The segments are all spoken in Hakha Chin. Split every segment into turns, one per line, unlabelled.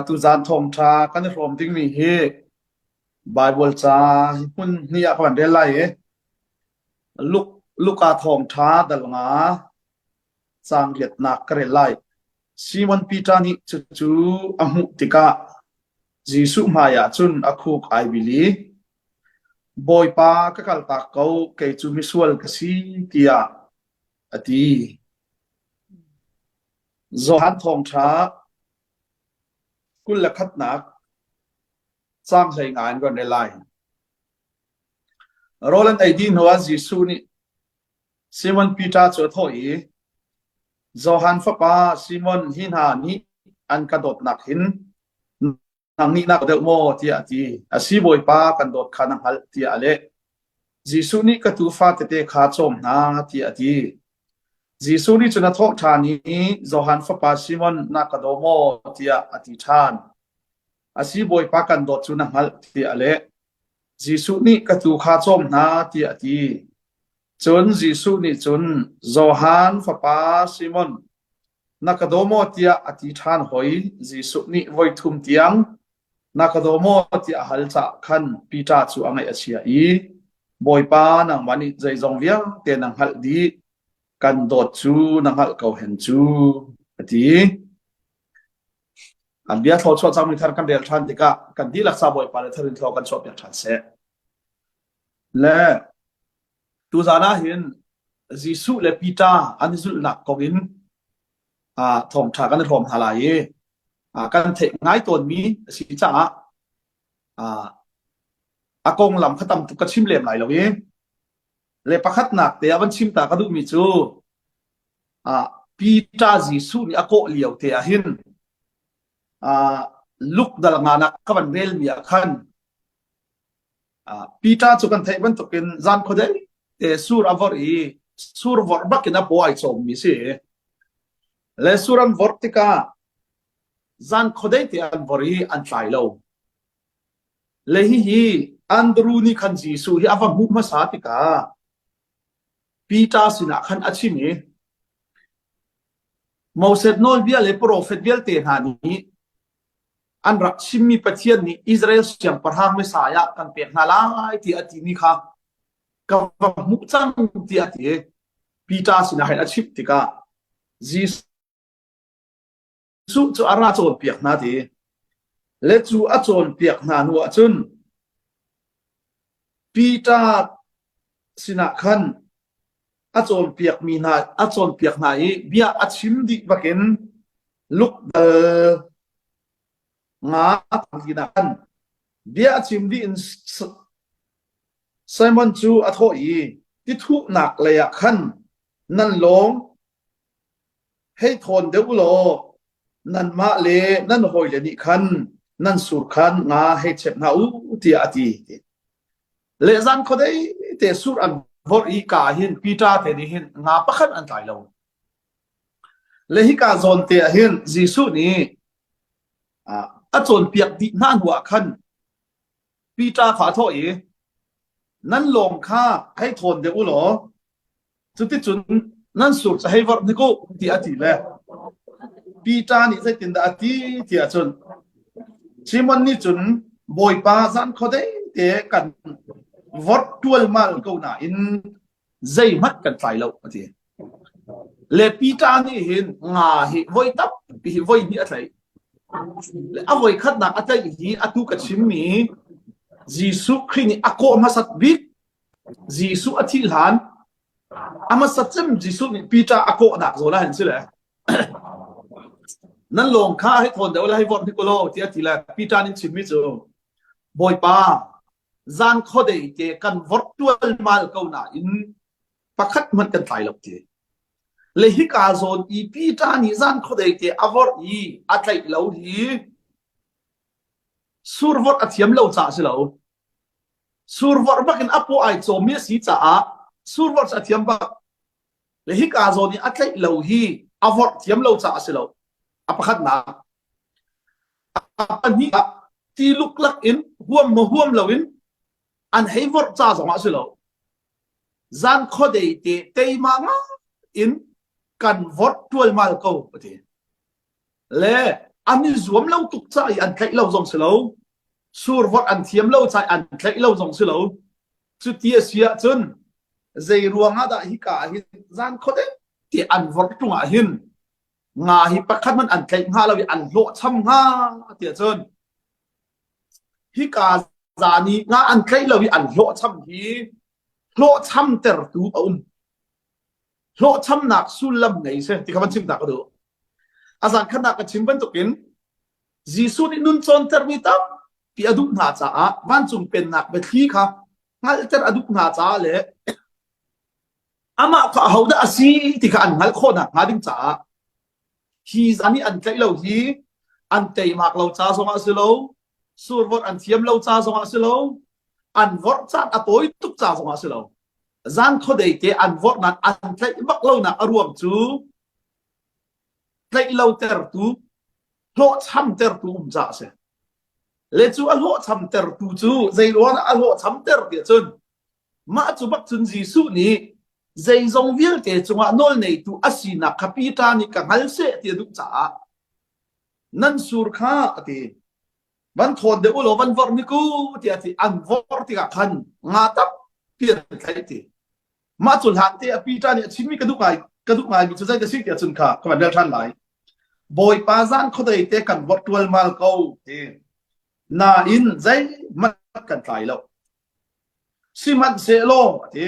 Tuzaan thawngṭha kan i hrawm dingmi hi Baibal ca hi hmun hnih ah ka van rel lai i Luka thawngṭha dal nga caang riatnak ka rel lai. Simon Peter nih cucu a hmuh tikah Jesuh hmaiah cun a khuk ai bil i, Bawipa ka kaltak ko, kei cu misual ka si, tiah a ti. Johan thawngṭha 21nak caang 15 in kan rel lai. Rawl an ei dih hnuah Jesuh nih Simon Peter cu a thawh i, Johan fapa Simon, hi hna nih an ka dawtnak hin nang nih na ka deuh maw? tiah a ti. A si Bawipa, kan dawt kha na hngalh, tiah a leh. Jesuh nih ka tuufa tete kha cawm hna, tiah a ti. Jesuh nih cun a thawh ṭhan i, Johan fapa Simon, na ka daw maw? tiah a ti ṭhan. A si Bawipa, kan dawt cu na hngalh, tiah a leh. Jesuh nih ka tuu kha cawm hna, tiah a ti. Cun Jesuh nih cun, Johan fapa Simon, na ka daw maw? tiah a ti ṭhan hoi. Jesuh nih voi thum tiang, na ka daw maw? tiah a hal caah khan Peter cu a ngaih a chia i, Bawipa, nangmah nih zeizong vialte na hngalh dih, kan dawt cu na hngalh ko hen cu, a ti. An bia thlawchuah cangmi thar kan rel ṭhan tikah kan dihlak sa Bawipa le thar in thlaw kan chuahpiak ṭhan seh. Le tuzaan ah hin Jesuh le Peter an i zulhnak kong in thawngṭha kan i hrawm hna lai i kan theih ngai tawnmi a si caah a konglam kha tam tuk ka chim lem lai lo i le pakhatnak te ah van chim ta ka duhmi cu Peter Jesuh nih a kawh lio te ah hin Luke dal nganak ka van relmi ah khan Peter cu kan theih bantukin zan khuadei te sur a vorh i sur vorh bakin a paw ai cawmmi si. Le sur an vorh tikah zan khuadei te an vorh i an tlai lo. Le hihi Andrew nih khan Jesuh hi a va hmuh hmasa tikah Peter sinah khan a chim i Moses nawlbia le profet vialte hna nih an rak chimmi Pathian nih Israel siangpahrang Messiah kan pek hna lai tiah a timi kha ka va hmuh cang tiah a ti. Peter sinah hin a chimh tikah Jesuh cu a ra cawnpiak hna ti. Le cu a cawnpiak hna hnu ah cun Peter sinah khan a cawnpiakmi hna a cawnpiak hna i bia a chim dih bakin Luke dal nga tinak khan bia a chim dih in Simon cu a thawh i tithuhnak lei ah khan nan lawng hei thawn deuh u law nanmah le nan hawile nih khan nan sur khan nga hei chep hna u tiah a ti. Le zan khuadei te sur an vorh i ka hin Peter te nih hin nga pakhat an tlai lo. Le hika zawn te ah hin Jesuh nih a cawnpiak dih hna hnu ah khan Peter kha a thawh i nan lawng kha hei thawn deuh u law Cuticun nan sur cu hei vorh hnik u tiah a ti le Peter nih zeitindah a ti tiah cun Simon nih cun Bawipa zan khuadei te kan vorh ṭualmal ko nain zeihmanh kan tlai lo a ti. Le Peter nih hin nga hi voi tampi hi voi hnih a tlaih. Le a voi khatnak a tlaih hi atu ka chimmi Jesuh Khrih nih a kawh hmasat bik Jesuh a thih hlan a hmasa cem Jesuh nih Peter a kawhnak zawn ah hin si le nan lawng kha hei thawn deuh le hei vorh hnik ulaw tiah ti le Peter nih chimmi cu Bawipa zan khuadei te kan vorh tualmal ko nain pakhat hmanh kan tlai lo ti le hika zawn i Peter nih zan khuadei te a vorh i a tlaih lo hi survorh a thiam lo caah si lo Survorh bak in a paw ai cawmmi a si caah survorh cu a thiam bak. Le hika zawn i a tlaih lo hi a vorh thiam lo caah a si lo. A pakhatnak. A pahnih ah ti luklak in huam maw huam lo in an hei vorh ca zong ah a si lo. Zan khuadei te teima ngai in kan vorh ṭualmal ko a ti. Le. An i zuam lo tuk ca i an tlaih lo zong si lo. Survorh an thiam lo ca i an tlaih lo zong si lo. Cuti a si ahcun zei ruang ah dah hika ah hin zan khuadei ti an vorh ṭung ah hin nga hi pakhat hmanh an tlaih hnga lo i an hlawhcham hnga ti ahcun hika zan i nga an tlaih lo i an hlawhcham hi hlawhcham tertu a um. Hlawhchamnak sullam ngei si ti kha van chim ta ka duh. A zan khatnak ka chim bantukin Jesuh nih nun cawntermi tampi a duh hna caah vancung pennak biathli kha hngalhter a duh hna caah le amah kha ahodah a si ti kha an hngalh khawh nakhnga ding caah hi zan i an tlaih lo hi an teimak lo ca zongah a si lo, survorh an thiam lo ca zongah a si lo, an vorh caan a tawi tuk ca zongah a si lo. Zan khuadei te an vorhnak an tlaih bak lonak a ruang cu tlaih lo tertu hlawhcham tertu um ca a si. Le cu a hlawhcham tertu cu zei ruang a hlawhcham ter tiah cun mah cu bak cun Jesuh nih zeizong vialte cungah nawl neitu a sinak kha Peter nih ka hngal seh ti a duh caah nan sur kha a ti. Van thawn deuh u law van vorh ni ku tiah a ti. An vorh tikah khan nga tampi an tlaih ti. Mah cu hlan te a Peter nih a chimmi ka duh ngai ka duh ngaimi cu zei ka si tiah cun kha ka van rel ṭhan lai. Bawipa zan khuadei te kan vorh ṭualmal ko ti. Nain zeihmanh kan tlai lo. Sihmanhsehlaw a ti.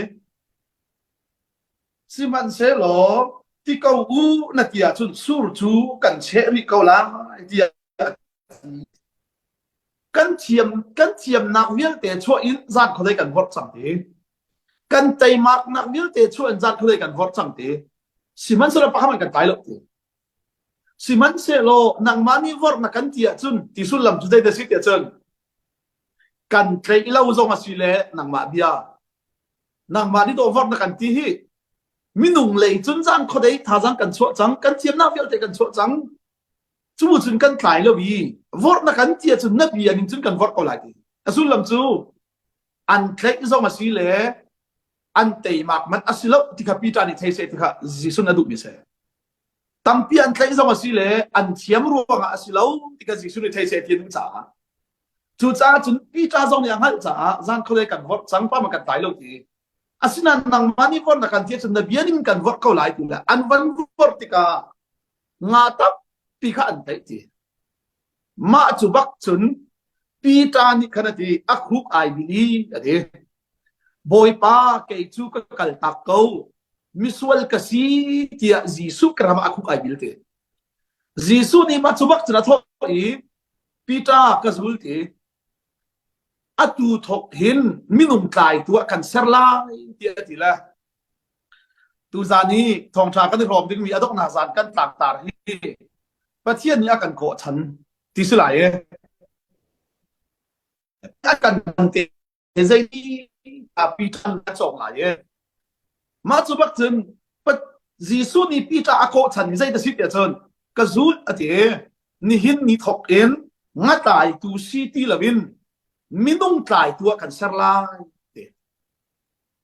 Sihmanhsehlaw ti ko u na ti ahcun sur cu kan cheh rih ko lai tiah kan thiam kan thiamnak vialte chuah in zan khuadei kan vorh cang ti. Kan teimaknak vialte chuah in zan khuadei kan vorh cang ti. Sihmanhsehlaw pakhat hmanh kan tlai lo ti. Sihmanhsehlaw nangmah nih vorh na kan ti ahcun ti sullam cu zeidah si ti ahcun kan tleih lo zong a si le nangmah bia nangmah nih dawh vorh na kan ti hi minung lei cun zan khuadei thazaang kan chuah cang kan thiamnak vialte kan chuah cang cu cun kan tlai lo i vorh na kan ti ahcun na bia ning cun kan vorh ko lai ti a sullam cu an tleih zong a si le an teimak man a si lo ti kha Peter nih thei seh ti kha Jesuh na duhmi si tampi an tlaih zong a si le an thiam ruangah a si lo ti kha Jesuh nih thei seh ti an caah cucaah cun Peter zong nih a hngalh caah zan khuadei kan vorh cang pa ma kan tlai lo ti asinain nangmah nih vorh na kan ti cun na bia ning kan vorh ko lai ti le an van vorh tikah nga tampi kha an tlaih ti Mah cu bak cun Peter nih khan a ti, a khuk ai bili a ti. Bawipa kei cu ka kaltak ko, misual ka si tiah Jesuh ka ram ah a khuk ai bil ti. Jesuh nih mah cu bak cun a thawh i Peter ka zul ti. Atu thawk hin minung tlaitu ah kan ser lai tiah a ti le Tuzaan i thawngṭha kan i hrawm dingmi a donghnak zan kan tlangtar hi Pathian nih a kan kawh chan ti si lai i a kan te zei Peter a cawng lai i mah cu bak cun Jesuh nih Peter a kawh chan zei da si tiah cun ka zul a ti nihin ni thawk in ngatlaitu si ti loin minung tlaitu ah kan ser lai ti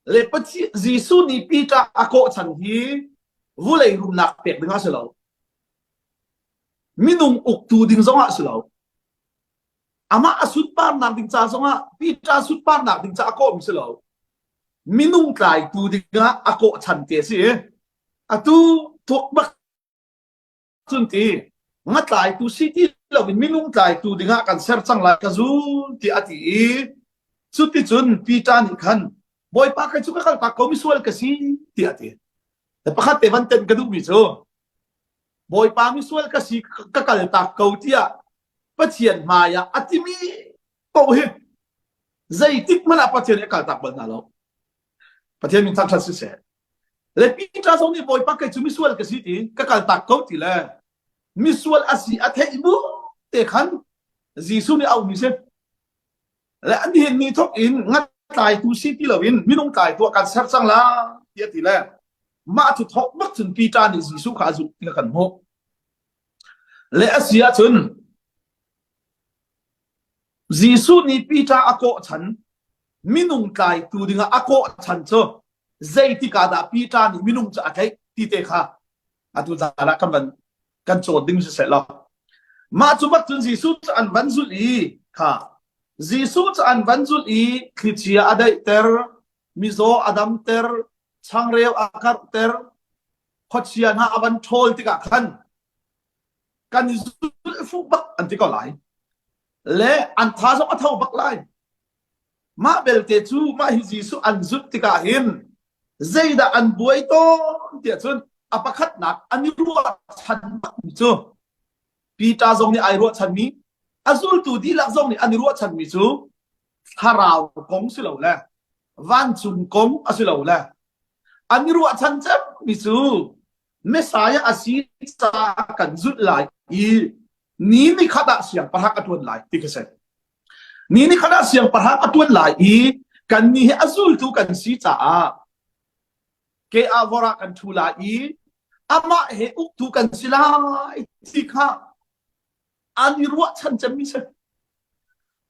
Le Pathian Jesuh nih Peter a kawh chan hi vulei rumnak pek ding ah si lo. Minung uktu ding zong ah si lo. Amah a sunparnak ding ca zong ah Peter sunparnak ding ca a kawhmi si lo. Minung tlaitu ding ah a kawh chan te si. Atu thuk bak cun ti nga tlaitu si ti loin minung tlaitu dingah kan ser cang lai ka zul tiah a ti i cuticun Peter nih khan Bawipa kai cu ka kaltak ko misual ka si tiah a ti. Pakhat te van ten ka duhmi cu Bawipa misual ka si ka kaltak ko tiah Pathian hmai ah a timi paoh hi zeitik hmanh ah Pathian nih a kaltak bal hna lo. Pathian min thangṭhat siseh. Le Peter zong nih Bawipa kei cu misual ka si ti ka kaltak ko ti le misual a si a theih bu te khan Jesuh nih a auhmi si. Le an hin ni thok in ngatlaitu si ti loin minung tlaitu ah kan ser cang la ti a ti le mah cu thok bak cun Peter nih Jesuh kha a zumh ti kan hmuh. Le a si ahcun Jesuh nih Peter a kawh chan minung tlaitu dingah a kawh chan cu zeitik ah dah Peter nih minung cu a tlaih ti te kha atu zan ah kan van kan cawn ding si seh law. Mah cu bak cun Jesuh cu an van zulh i kha Jesuh cu an van zulh i thlichia a daihter, mizaw a damter, changreu a karhter, khuachia hna a van ṭhawl tikah khan kan i zulh fuh bak an ti ko lai. Le an tha zong a tho bak lai. Mah belte cu mah hi Jesuh an zulh tikah hin zeidah an buai tawn tiah cun a pakhatnak an i ruahchan bakmi cu Peter zong nih ai ruahchanmi a zultu dihlak zong nih an i ruahchanmi cu thlarau kong si lo le vancung kong a si lo le an i ruahchan cemmi cu Messiah a si caah kan zulh lai i ni ni khat ah siangpahrang a ṭuan lai ti khi si. Ni ni khat ah siangpahrang a ṭuan lai i kannih hi a zultu kan si caah ke ah vor ah kan ṭhu lai i amah he uktu kan si lai ti kha an i ruahchan cemmi si.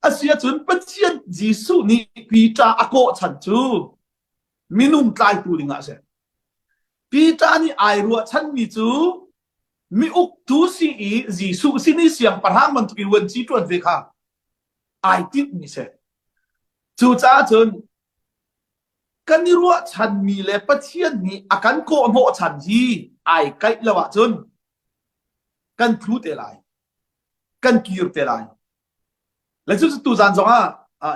Asiahcun Pathian Jesuh nih Peter a kawh chan cu minung tlaitu dingah a si. Peter nih ai ruahchanmi cu mi uktu si i Jesuh sin i siangpahrang bantukin vuanci ṭuan ve kha ai tinhmi si. Cucaah cun kan i ruahchanmi le Pathian nih a kan kawhhnawhchan hi ai kaih lo ahcun kan tlu te lai, kan kir te lai. Le cucu tuzan zongah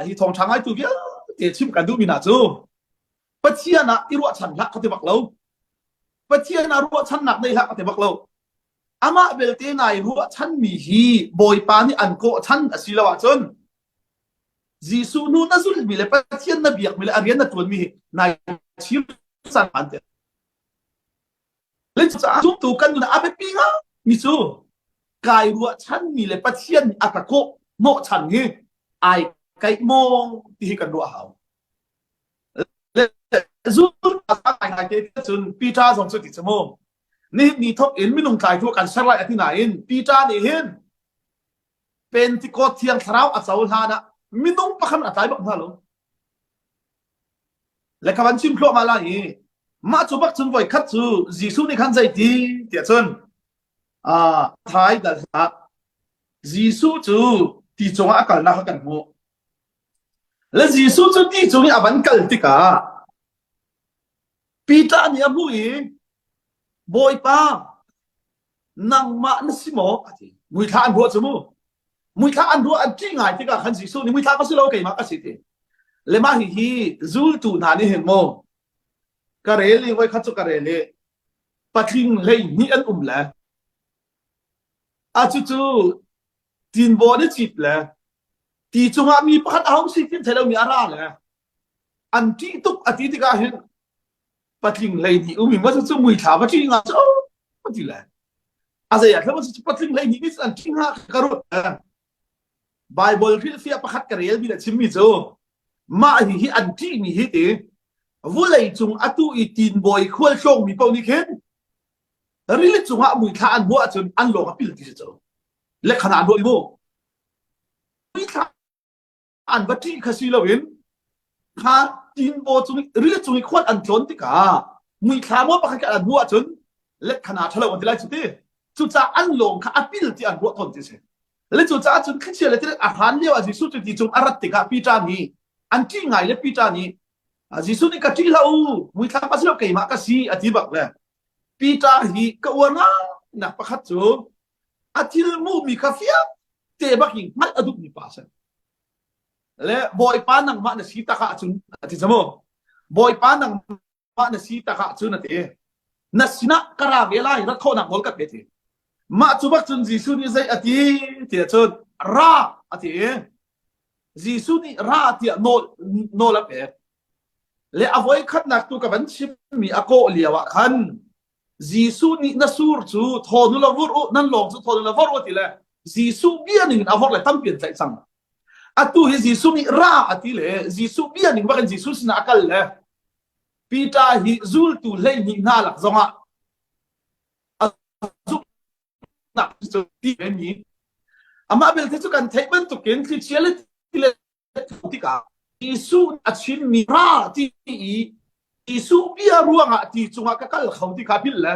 hi thawngṭha ngaitu vialte chim kan duhmi hna cu Pathian ah i ruahchan hlah ka ti bak lo. Pathian ah ruahchannak nei hlah ka ti bak lo. Amah belte nai ruahchanmi hi Bawipa nih an kawhchan a si lo ahcun Jesuh nu na zulhmi le Pathian na biakmi le a rian na ṭuanmi hi nai chim cang an ti. Le cucaah zumtu kan nun ah a biapi mi cu kai ruahchanmi le Pathian nih a ka kawh hnawhchan hi ai kaih maw ti hi kan ruah hau. Ngai te cun Peter zong cu ti cu mu. Nihin ni thok in minung tlaitu kan ser lai a ti nain Peter nih hin Pentecost thiang thlarau a co hlan ah minung pakhat a tlai bak hna lo. Le ka van chim thluahmah lai i mah cu bak cun voi khat cu Jesuh nih khan zeiti tiah cun thai dal hlah Jesuh cu ti cungah a kalnak kha kan hmuh. Le Jesuh cu ti cung i a van kal tikah Peter nih a hmuh i Bawipa nangmah na si maw a ti. Muithla an ruah cu mu. Muithla an ruah an ṭih ngai tikah khan Jesuh nih muithla ka si lo keimah ka si ti. Le mah hihi zultu hna nih hin mu ka rel i voikhat cu ka rel i patling 12 an um le a cucu tinbaw ni cit le ti cungah mi pakhat a hung si ti thei lomi a ra le an ṭih tuk a ti tikah hin patling 12 umi ma cu muithla va ṭih nga cu ti le a zei ah thla cu patling 12 nih an ṭih nga ka ruat Bible hrilhfiah pakhat ka rel mi le chimmi cu mah hi hi an ṭihmi hi ti vulei cung atu i tinbawi khual tlawngmi paoh nih khin rili cungah muithla an hmuh ahcun an lawng a pil ti si cu lekhan an ruah mu muithla an va ṭih kha si loin kha tinbaw cung rili cung i khual an tlawn tikah muithla maw pakhat khat an hmuh ahcun lekhan ah ṭhalo an ti lai cu ti cucaah an lawng kha a pil ti an ruah tawn ti si le cucaah cun thlichia le tilet a hran lio ah Jesuh cu ti cung a rat tikah Peter nih an ṭih ngai le Peter nih Jesuh nih ka ṭih hlah u muithla ka si lo keimah ka si a ti bak le Peter hi ka uar nak pakhat cu a thil hmuhmi kha fiang te bak in hngalh a duhmi pa a si. Le Bawipa nangmah na si tak ahcun a ti mu. Bawipa nangmah na si tak ahcun a ti. Na sinah ka ra ve lai rat khawhnak nawl ka pe ti. Mah cu bak cun Jesuh nih zei a ti tiah cun ra a ti. Jesuh nih ra tiah nawl nawl a pek. Le a voi khatnak tu ka van chimmi a kawh lio ah khan Jesuh nih na sur cu thaw nu la vur u nan lawng cu thaw nu la vor u ti le Jesuh bia ning in a vor le tampi an tlaih cang. Atu hi Jesuh nih ra a ti le Jesuh bia ning bak in Jesuh sinah a kal le Peter hi zultu 12 hna lak zongah a zumhnak cu ti mi amah belte cu kan theih bantukin thlichia le ti le tikah Jesuh a chimmi ra ti i Jesuh bia ruangah ti cungah ka kal kho ti kha philh le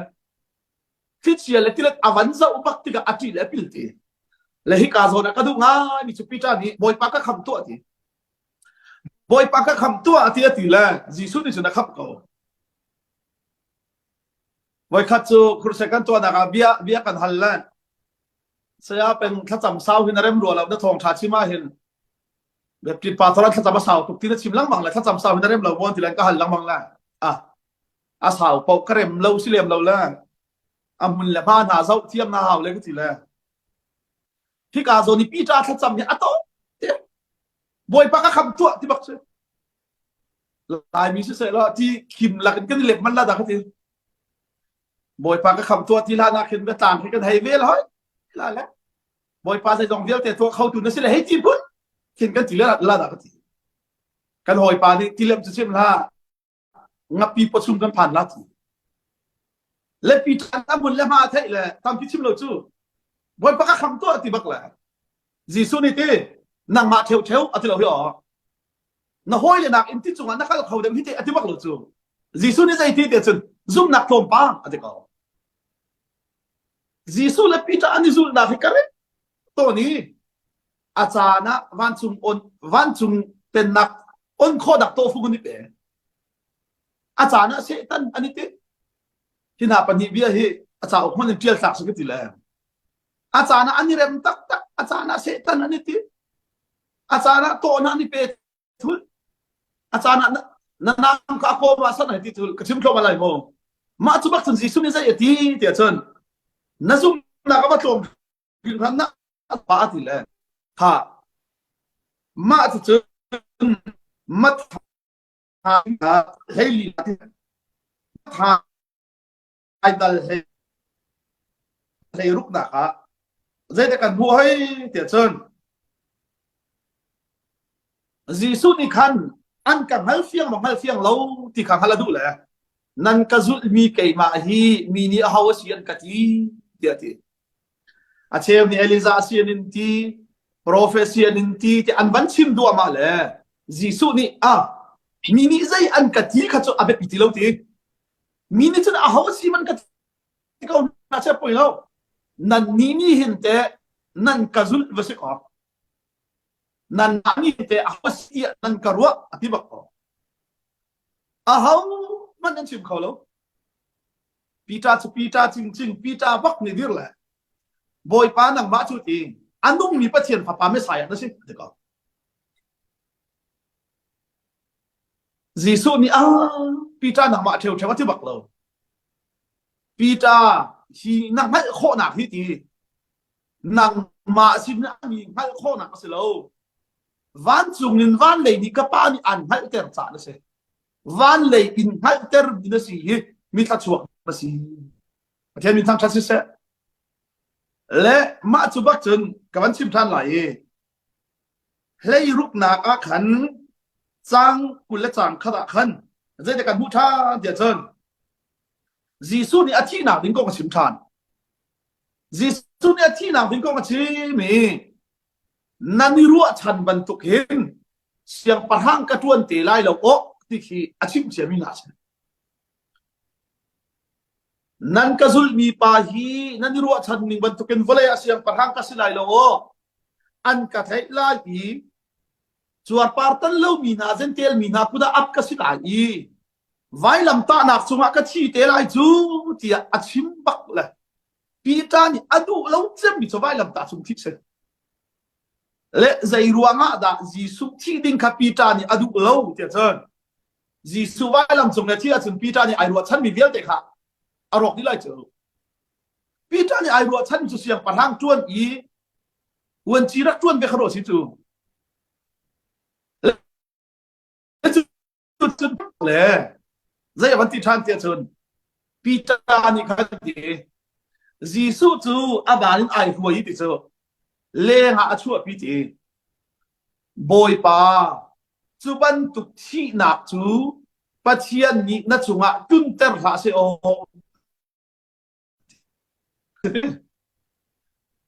thlichia le tilet a van zoh bak tikah a ṭih le a pil ti. Le hika zawn ah ka duh ngai mi cu Peter nih Bawipa ka kham tuah ti. Bawipa ka kham tuah ti a ti le Jesuh nih cun a khamh ko. Voikhat cu crusade kan tuahnak ah bia bia kan hal le saya peng thlacam sau hin a rem rua lo na thawng tha chim ah hin Baptist pa thoran thlacam a sau tuk ti na chim lengmang le thlacam sau hin a rem lo maw ti le ka hal lengmang le ah a sau paoh ka rem lo si lem lo le a hmun le hma hna zoh thiam na hau le ka ti le hika zawn i Peter thlacam hi a to te Bawipa ka kham tuah ti bak si Laimi si seh law ti khim lak in kan i lep man la dah ka ti Bawipa ka kham tuah ti hlah nak hin biatlang hi kan hei vel hoi la le Bawipa zeizong vialte tuah kho tu na si le hei ti phun khin kan ti le la dah ka ti kan hawipa nih tilem cu chim hlah ngapi pawchung kan phan la ti le pi than a mun le hma theih le tampi chim lo cu Bawipa ka kham tuah ti bak le Jesuh nih ti nangmah theu theu a ti lo hi aw na hawi le nak in ti cungah na kal kho deuh hi te a ti bak lo cu Jesuh nih zei ti te cun zumnak tlawmpa a ti ko Jesuh le Peter an i zulhnak hi ka rek tawn i a caan ah vancung on vancung pennak on khawhnak tawhfung an i pe a caan ah Satan an i ti hi hna pahnih bia hi a cauk hmanh in ṭial tlak si ka ti le a caan ah an i rem taktak a caan ah Satan an i ti a caan ah tawhna an i pe thul a caan ah na nam ka kawm ah san ai ti thul ka chim thlawm lai maw mah cu bak cun Jesuh nih zei a ti tiah cun na zumhnak a va tlawm hringhran na pa ti le ha mah cu cun matha hleili tha dal hlei hlei ruknak ah zeidah kan hmuh hoi tiah cun Jesuh nih khan an ka hngal fiang maw hngal fiang lo ti kha hngal a duh le nan ka zulhmi keimah hi mi nih aho a si an ka ti tiah a ti. A cheu nih Elijah a si an in ti, prophecy an in ti ti an van chim duahmah le Jesuh nih ah mi nih zei an ka ti kha cu a biapi ti lo ti. Mi nih cun aho a si man ka ti ko hna seh poi lo. Nan nih nih hin teh nan ka zulh va si kaw nan nih teh aho a si tiah nan ka ruah a ti bak ko. Aho hmanh an chim kho lo. Peter cu Peter cingcing Peter bak nih dir le Bawipa nangmah cu ti a nungmi Pathian fapa Messiah na si ti ko. Jesuh nih ah Peter nangmah ṭheu ṭheu a ti bak lo. Peter hi na hngalh khawhnak hi ti nangmah sin mi hngalh khawhnak a si lo. Vancung in van lei nih ka pa nih an hngalhter caah na si. Van lei in hngalhter mi na si hi mi thluachuak na si. Pathian min thangṭhat siseh. Le mah cu bak cun ka van chim ṭhan lai i hleiruknak ah khan cang 20 le cang khat ah khan zeidah kan hmuh ṭhan tiah cun Jesuh nih a thihnak ding kong a chim ṭhan. Jesuh nih a thihnak ding kong a chim i nan i ruahchan bantuk hin siangpahrang ka ṭuan te lai lo awh ti khi a chimh ciami hna a si. Nan ka zulhmi pa hi nan i ruahchan ning bantukin vawlei ah siangpahrang ka si lai lo aw. An ka theih lai i cuarpar tan lomi hna Jentail mi hna kut ah ap ka si lai i vailamtahnak cungah ka thi te lai cu tiah a chim bak le Peter nih a duh lo cemmi cu vailamtah cung thih si. Le zei ruangah dah Jesuh thih ding kha Peter nih a duh lo tiah cun Jesuh vailam cung le thih ahcun Peter nih ai ruahchanmi vialte kha a rawk dih lai cu. Peter nih ai ruahchan cu siangpahrang ṭuan i uanci rak ṭuan ve kha ruah si cu. Cun le zei a van ti ṭhan tiah cun Peter nih khan ti Jesuh cu a van in ai hruai ti cu leng ah a chuahpi ti Bawipa cu bantuk thihnak cu Pathian nih na cungah tlunter hlah seh aw.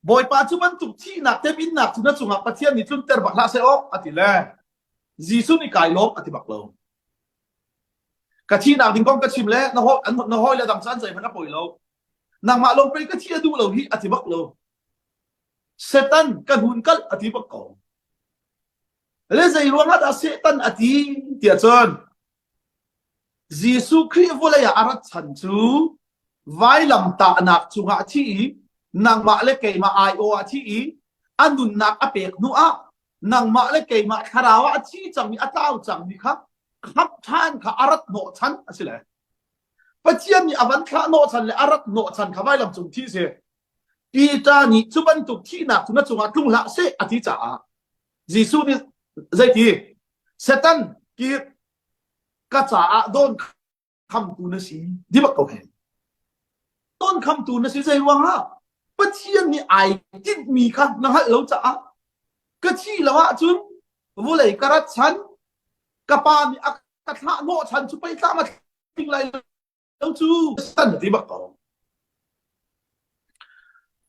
Bawipa cu bantuk thihnak teminnak cu na cungah Pathian nih tlunter bak hlah seh aw a ti le Jesuh nih kai lawm a ti bak lo. Ka thihnak ding kong ka chim le na hawi na hawi le dang caan zeihmanh a pawi lo. Nangmah lawng pei ka thi a duh lo hi a ti bak lo. Satan ka hnun kal a ti bak ko. Le zei ruangah dah Satan a ti tiah cun Jesuh Khrih vawlei ah a rat chan cu vailamtahnak cungah a thi i nangmah le keimah aiawh ah a thi i a nunnak a pek hnu ah nangmah le keimah thlarau ah a thi cangmi a tlau cangmi kha khamh ṭhan kha a rat hnawhchan a si le Pathian nih a van thlah hnawhchan le a rat hnawhchan kha vailam cung thi si. Peter nih cu bantuk thihnak cu na cungah tlung hlah seh a ti caah Jesuh nih zeiti Satan kir ka caah dawn khamtu na si di bak ko he dawn khamtu na si zei ruangah Pathian nih ai tinhmi kha na hngalh lo caah ka thi lo ahcun vulei ka rat chan ka pa nih a ka thlah hnawh chan cu pei tlam a tling lai lo cu san ti bak ko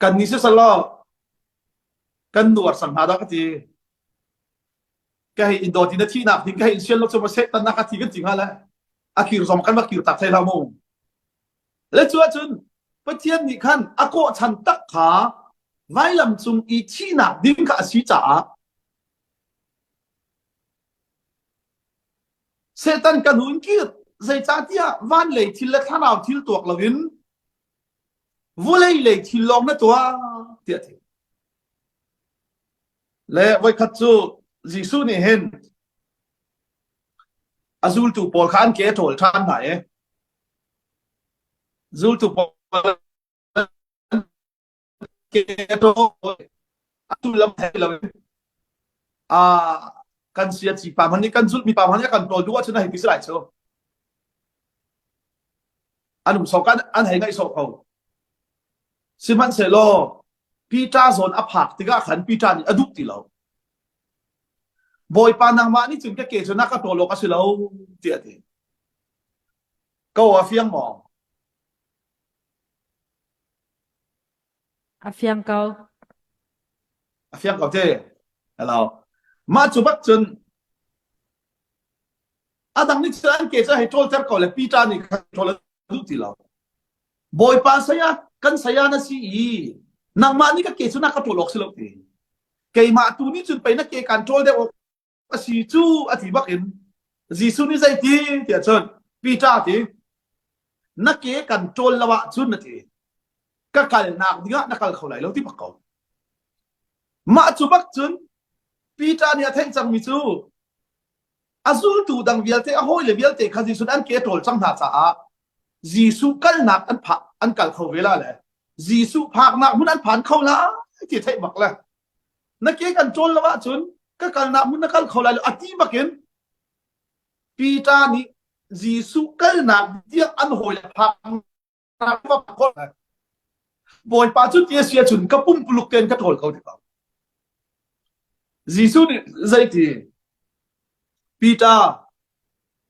kan ni sisalaw kan nuar sang hna dah ka ti ka hei in dawt in a thihnak ding ka hei in sian lo cu ma sehtan na ka thi kan ti hnga le a kir zong kan va kir tak thai hlah mu le cu ahcun Pathian nih khan a kawh chan tak kha vailam cung i thihnak ding kha a si caah Satan kan hun kir zeicahtiah van lei thil le thlarau thil tuak loin vulei lei thil lawng na tuah tiah a ti. Le voikhat cu Jesuh nih hin a zultu pawl kha an ke a ṭawl ṭhan hna i zultu pawl ke a ṭawl atu lam thei lo a kan sia ci pa hmanh nih kan zulh mi pa hmanh nih kan ṭawl duh ahcun a hei ti si lai cu an um sawk an hei ngaih sawh ko sihmanhsehlaw Peter zawn a phak tikah khan Peter nih a duh ti lo. Bawipa nangmah nih cun ka ke cu na ka ṭawl awk a si lo tiah a ti. Ko a fiang maw?
A fiang ko.
A fiang ko te. Hello. Mah cu bak cun a dang nih cun an ke cu hei ṭawlter ko le Peter nih khan ṭawl a duh ti lo. Bawipa saya kan saya na si i nangmah nih ka ke cu na ka ṭawl awk si lo ti. Keimah tu nih cun pei na ke kan ṭawl deuh awk a si cu a ti bak in Jesuh nih zeiti tiah cun Peter ti na ke kan ṭawl lo ahcun na ti ka kalnak dingah na kal kho lai lo ti bak ko. Mah cu bak cun Peter nih a theih cangmi cu a zultu dang vialte a hawile vialte kha Jesuh an ke a ṭawl cang hna caah Jesuh kalnak an phak an kal kho ve la le Jesuh phaknak hmun an phan kho la ti theih bak le na ke kan ṭawl lo ahcun ka kalnak hmun na kal kho lai lo a ti bakin Peter nih Jesuh kalnak tiang an hawile phaknak va phak Bawipa cu ti a si ahcun ka pumpuluk tein ka ṭawl ko ti ko. Jesuh nih zeiti Peter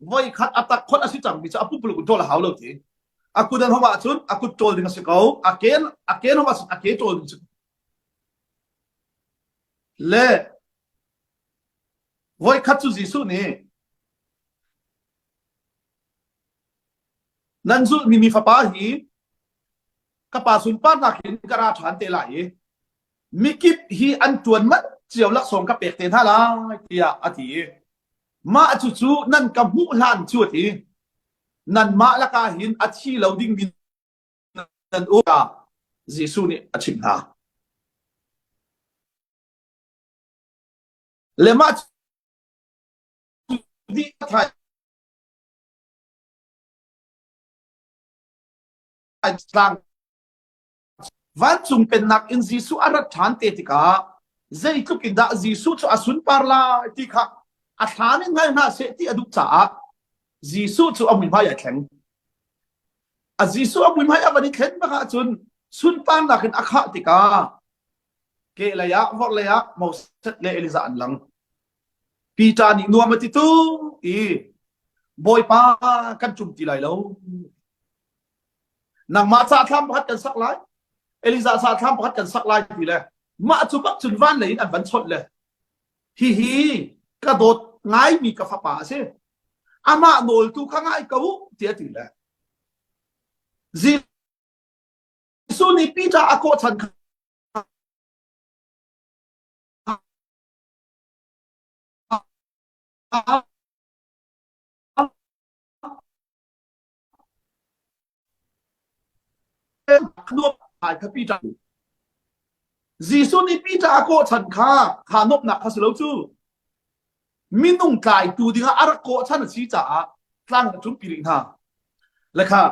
voi khat a tak khot a si cangmi cu a pumpuluk in ṭawl a hau lo ti. A kut an hom ahcun a kut ṭawl ding a si ko. A ke a ke hom ahcun a ke ṭawl ding a si ko. Le voi khat cu Jesuh nih Nan zulhmi mi fapa hi ka pa sunparnak hin ka ra ṭhan te lai i mikip hi an ṭuan manh cio laksawng ka pek te hna lai tiah a ti i mah cucu nan ka hmuh hlan cu a ti nanmah lakah hin a thi lo dingmi nan um Jesuh nih a chimh hna. Le mah cu dih a Tlang vancung pennak in Jesuh a rat ṭhan te tikah zeitluk in dah Jesuh cu a sunpar lai ti kha a thlan in hngal hna seh ti a duh caah Jesuh cu a muihmai a thleng. A Jesuh a muihmai a van i thlen bak ahcun sunparnak in a khah tikah kehlei ah vorhlei ah Moses le Elijah an lang. Peter nih nuam a ti tu i Bawipa kan ṭum ti lai lo. Nangmah ca thlam pakhat kan sak lai. Elijah ca thlam pakhat kan sak lai ti le mah cu bak cun van lei in an van chawnh le hihi ka dawt ngaimi ka fapa a si. Amah nawl tu kha ngai ko tiah ti le Jesuh nih Peter a kawh chan kha. Ai kha Peter Jesuh nih Peter a kawh chan kha kha nuamhnak kha si lo cu minung tlaitu dingah a rak kawh chan a si caah tlang a ṭumpi rih hna. Le kha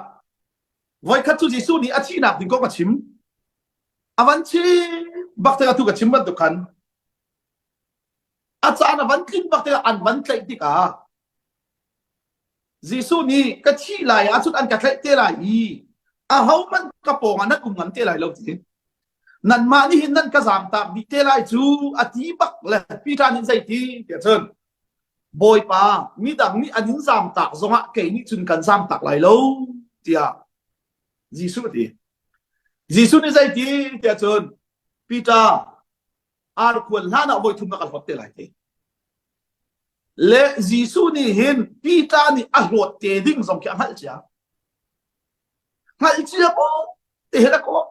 voikhat cu Jesuh nih a thihnak ding kong a chim. A van chim bak tikah tu ka chim bantuk khan a caan a van tlin bak tikah an van tlaih tikah Jesuh nih ka thih lai ahcun an ka tlaih te lai i ahohmanh ka pawngah nan um ngam te lai lo ti. Nanmah nih hin nan ka zaamtak dih te lai cu a ti bak le Peter nih zei ti tiah cun Bawipa midang nih an in zaamtak zongah kei nih cun kan zaamtak lai lo tiah Jesuh a ti. Jesuh nih zei ti tiah cun Peter arkhuan hlan ah voi thum na ka hlawt te lai ti. Le Jesuh nih hin Peter nih a hlawt te ding zong khi a hngalh cia. Hngalh cia bu te hin a kawh.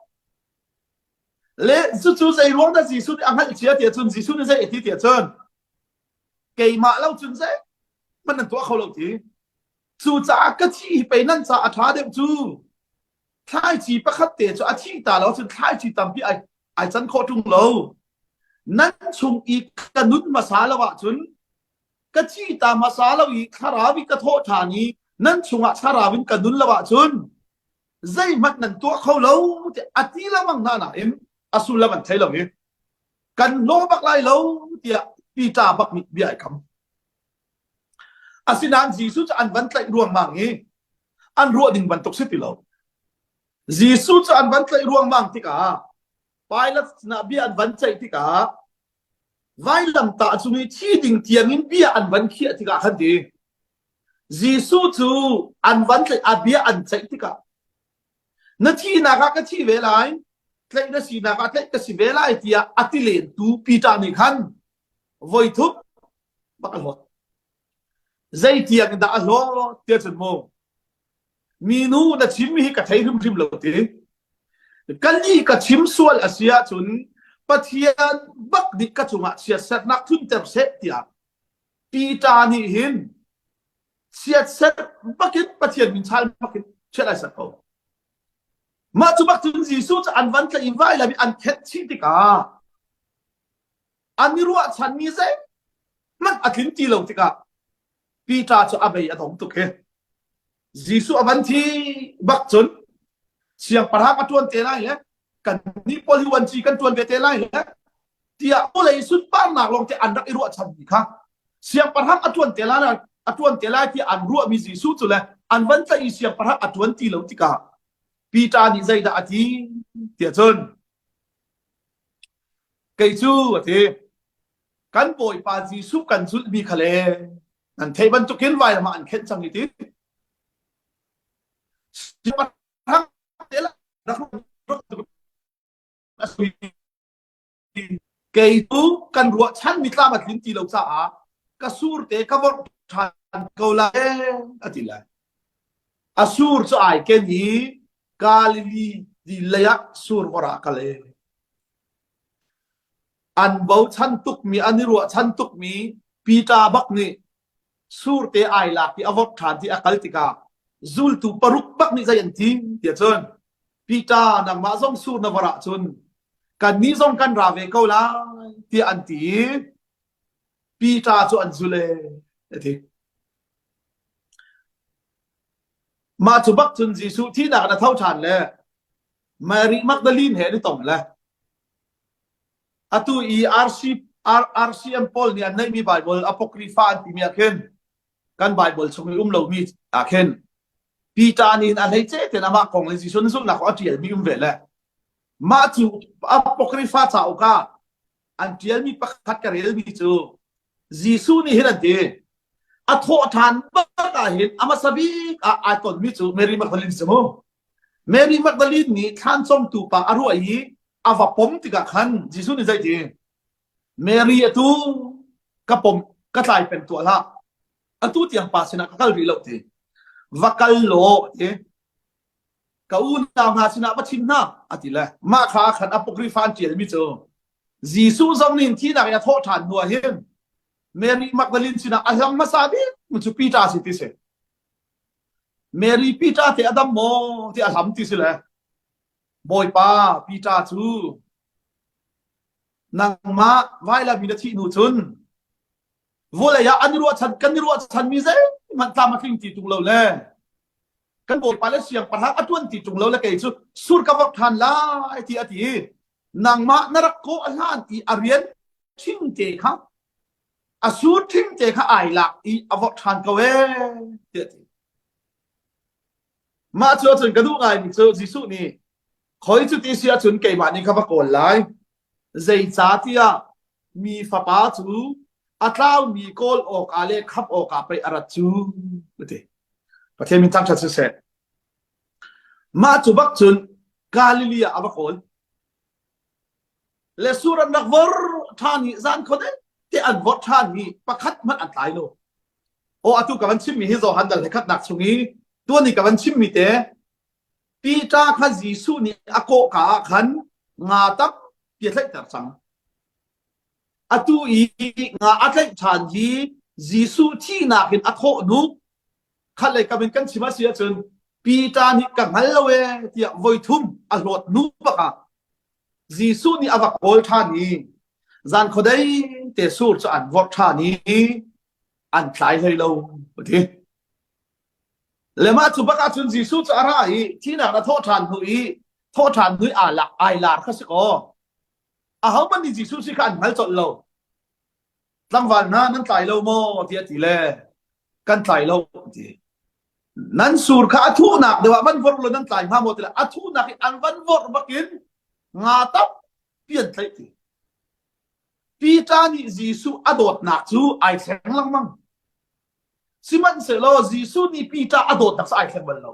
Le cucu zei ruang dah Jesuh nih a hngalh cia tiah cun Jesuh nih zei a ti tiah cun keimah lo cun zei hmanh nan tuah kho lo ti. Cucaah ka thi hi pei nan ca a ṭha deuh cu. Thlaici pakhat te cu a thih ta lo cun thlaici tampi ai ai can khawh ṭung lo. Nan chung i ka nun hmasa lo ahcun ka thi ta hmasa lo i thlarau i ka thawh ṭhan i nan chungah thlarau in ka nun lo ahcun zeihmanh nan tuah kho lo tiah a ti lengmang hna nain a sullam an thei lo i kan hlaw bak lai lo tiah Peter bak nih bia ai kam. Asinain Jesuh cu an van tlaih ruangmang i an ruah ding bantuk si ti lo. Jesuh cu an van tlaih ruangmang tikah Pilate sinah bia an van ceih tikah vailamtah cung i thi ding tiangin bia an van khiah tikah khan ti Jesuh cu an van tlaih a bia an ceih tikah na thihnak ah ka thi ve lai tlaih na sinak ah tlaih ka si ve lai tiah a ti lentu Peter nih khan voi thum bak a hlawt zeitiang dah a hlawt tiah cun mu minu na chimmi hi ka thei hrimhrim lo ti ka li ka chim sual a si ahcun Pathian bak nih ka cungah chiatsernak thunter seh tiah Peter nih hin chiatser bakin Pathian min chal bakin chiat ai ser ko mah cu bak cun Jesuh cu an van tlaih i vailam i an khenh chih tikah an i ruahchanmi zeihmanh a tlin ti lo tikah Peter cu a bei a dong tuk hi. Jesuh a van thi bak cun siangpahrang a ṭuan te lai le kannih pawl hi uanci kan ṭuan ve te lai le tiah vawlei sunparnak lawng te an rak i ruahchanmi kha siangpahrang a ṭuan te lai a ṭuan te lai tiah an ruahmi Jesuh cu le an van tlaih i siangpahrang a ṭuan ti lo tikah Peter nih zeidah a ti tiah cun kei cu a ti kan Bawipa Jesuh kan zulhmi kha le nan theih bantukin vailam ah an khenh cang i ti kei cu kan ruahchan mi tlam a tlin ti lo caah ka sur te ka vorh ṭhan ko lai a ti lai a sur cu ai ken i Galilee dil lei ah sur vor ah kal e An bochan tukmi, an i ruahchan tukmi Peter bak nih surte ai lak i a vok ṭhan ti a kal tikah zultu paruk bak nih zei an ti tiah cun Peter nangmah zong sur na vor ahcun kannih zong kan ra ve ko lai tiah an ti i Peter cu an zul ee a ti. Mah cu bak cun Jesuh thihnak in a tho ṭhan le Mary Magdalene he an i tong le Atu i RC, R, RCM pawl nih an neihmi Baibal Apocrypha an timi ah khin kan Baibal chung i um lomi ah khin Peter nih a hleice tein amah kong le Jesuh na zulhnak kong a ṭialmi um ve le mah cu Apocrypha cauk ah an ṭialmi pakhat ka relmi cu Jesuh nih hin an ti a thawh ṭhan bak ah hin a hmasa bik ah ai tonmi cu Mary Magdalene si mu Mary Magdalene nih thlan cawmtu pa a ruah i a va pom tikah khan Jesuh nih zei ti Mary atu ka pom ka tlai peng tuah hlah atu tiang pa sinah ka kal rih lo ti va kal law ti ka unau hna sinah va chim hna a ti le mah kha khan apocrypha an ṭialmi cu Jesuh zong nih thihnak in a thawh ṭhan hnu ah hin. Mary Magdalene sinah a hlang hmasa bik cu Peter si ti si. Mary Peter te a dam maw ti a hlam ti si le Bawipa Peter cu nangmah vailam in a thih hnu cun vawlei ah an i ruahchan kan i ruahchanmi zeihmanh tlam a tling ti tung lo le kan bawipa le siangpahrang a tuan ti tung lo le kei cu sur ka vok ṭhan lai ti a ti nangmah na rak kawh hlan i a rian ṭhing te kha a sur ṭhing te kha ai lak i a vok ṭhan ko ee tiah ti mah cu ahcun ka duh ngaimi cu Jesuh nih khoi cu ti si ahcun keimah nih ka va kawl lai zeicahtiah mi fapa cu a tlaumi kawl awkah le khamh awkah pei a rat cu a ti. Pathian min thangṭhat siseh. Mah cu bak cun Galilee ah a va kawl. Le sur an rak vor ṭhan i zan khuadei te an vor ṭhan i pakhat hmanh an tlai lo. Aw atu ka van chimmi hi Johan dal he khatnak chung i tuan i ka van chimmi te Peter kha Jesuh nih a kawhka ah khan nga tampi a tlaihter cang. Atu i nga a tlaih ṭhan hi Jesuh thihnak in a thawh hnu khatlei kam in kan chim a si ahcun Peter nih ka hngal lo ee tiah voithum a hlawt hnu bak ah Jesuh nih a va kawl ṭhan i zan khuadei te sur cu an vorh ṭhan i an tlai hlei lo a ti. Le mah cu bak ahcun Jesuh cu a ra i thihnak a thawh ṭhan hnu i thawh ṭhan hnu i aa lak ai lar kha si kaw ahohmanh nih Jesuh si kha an hngal colh lo. Tlangval hna nan tlai lo maw tiah ti le kan tlai lo ti. Nan sur kha a thuhnak deuh ah van vorh lo nan tlai hnga maw ti le a thuhnak i an van vorh bakin nga tampi an tlaih ti. Peter nih Jesuh a dawtnak cu ai thleng lengmang. Sihmanhsehlaw Jesuh nih Peter a dawtnak cu ai thleng bal lo.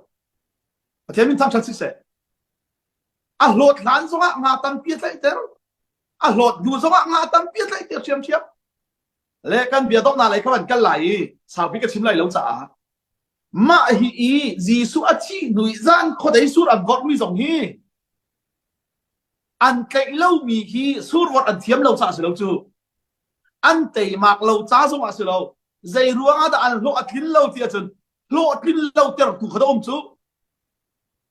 Pathian min thangṭhat siseh. A hlawt hlan zongah nga tampi a tlaihter. A hlawt hnu zongah nga tampi a tlaihter ṭhiamṭhiam. Le kan bia donghnak lei kha van kal lai i saupi ka chim lai lo caah mah hi i Jesuh a thih hnu i zan khuadei sur an vorhmi zong hi an tlaih lomi hi survorh an thiam lo caah si lo cu an teimak lo ca zongah si lo zei ruangah dah an hlawh a tlin lo ti ahcun hlawhtlin lo tertu kha da um cu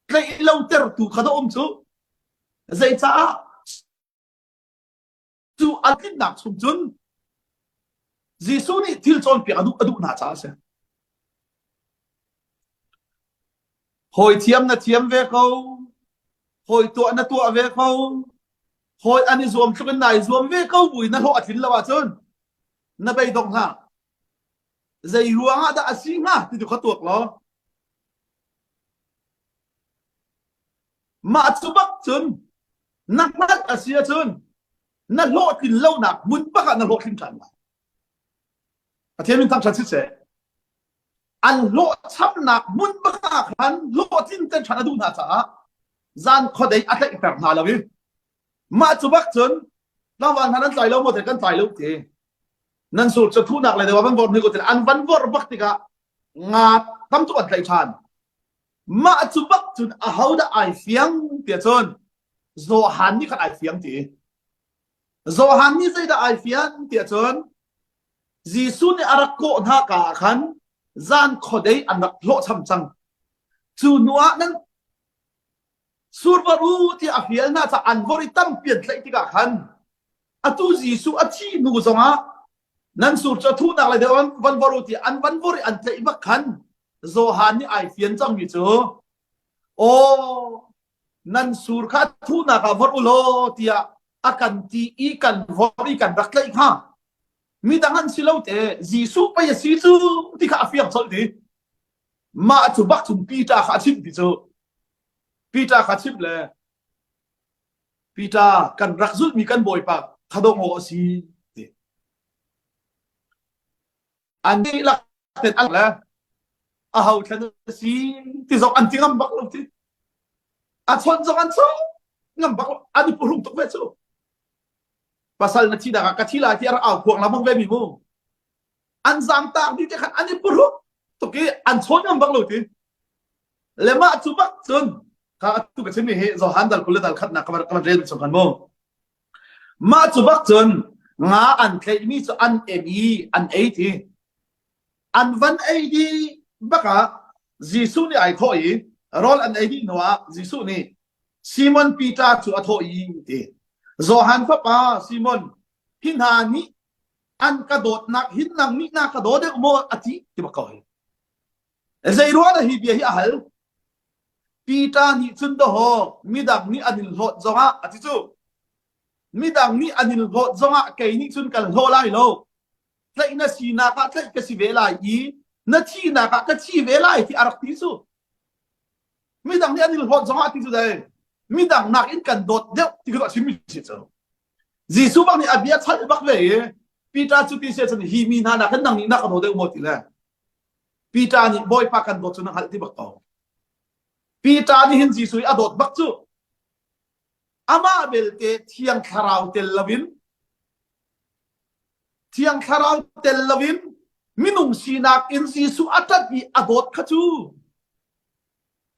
tlaih lo tertu kha da um cu zeicaah cu a tlinnak chung cun Jesuh nih thil cawnpiak a duh a duh hna caah a si hawi thiam na thiam ve ko hawi tuah na tuah ve ko hawi an i zuam tluk in nai zuam ve ko buin na hlawh a tlin lo ahcun na beidong hlah zei ruangah dah a si hnga ti tu kha tuak law mah cu bak cun na hngalh a si ahcun na hlawhtlin lonak hmun bak ah na hlawhtlin ṭhan lai Pathian min thangṭhat siseh an hlawhchamnak hmun bak ah khan hlawhtlin ten ṭhan a duh hna caah zan khuadei a tlaihter hna lo i mah cu bak cun tlangval hna nan tlai lo maw te kan tlai lo ti nan sur cu thunak le van vor ni ko an van vor bak tikah nga tam tuk an tlaih ṭhan mah cu bak cun aho dah ai fiang tiah cun Johan nih khan ai fiang ti Johan nih zeidah ai fian tiah cun Jesuh nih a rak kawh hna ka ah khan zan khuadei an rak hlawhcham cang cu hnu ah nan survar u tiah a fial hna caah an vor i tampi an tlaih tikah khan atu Jesuh a thih hnu zongah nan sur cu a thuhnak le deuh van vor u tiah an van vor i an tlaih bak khan Johan nih ai fian cangmi cu aw nan sur kha thuhnak ah vor u law tiah a kan ti i kan vor i kan rak tlaih kha midang an si lo te Jesuh pei a si cu ti kha a fiang colh ti mah cu bak cun Peter kha a chimh ti cu Peter kha chimh le Peter kan rak zulhmi kan bawipa khadong aw a si ti an dihlak ten an le a ho thlan a si ti zong an ti ngam bak lo ti a chawnh zong an chawng ngam bak lo an i purung tuk ve cu pasal na thi dak ah ka thi lai ti a rak au khuang lamang ve mi mu an zam tak dih te khan an i purung tuk i an chawn ngam bak lo ti le mah cu bak cun kha atu ka chimmi hi Johan dal kul le dal khatnak ka van rel chung khan mu mah cu bak cun. Nga an tlaihmi cu an em i an ei ti. An van ei dih bak ah Jesuh nih ai thawh i rawl an ei dih hnuah Jesuh nih Simon Peter cu a thawh i ti. Johan fapa Simon, hi hna nih an ka dawtnak hin nang nih na ka daw deuh maw a ti ti bak ko hi. Zei ruang dah hi bia hi a hal? Peter nih cun dawhaw midang nih an in hlawt zongah a ti cu. Midang nih an in hlawt zongah kei nih cun kan hlaw lai lo. Tlaih na sinak ah tlaih ka si ve lai i na thihnak ah ka thi ve lai ti a rak ti cu. Midang nih an in hlawt zongah ti cu dai. Midang nakin kan dawt deuh ti khi a chimmi si cu. Jesuh bak nih a bia chalh bak ve i Peter cu ti se cun hi mi hna nak hin nang nih na ka daw deuh maw ti le Peter nih Bawipa kan dawt cu na hngalh ti bak ko. Peter nih hin Jesuh i a dawt bak cu. Amah belte Thiang Thlarau tel loin Thiang Thlarau tel loin minung sinak in Jesuh a ṭanh i a dawt kha cu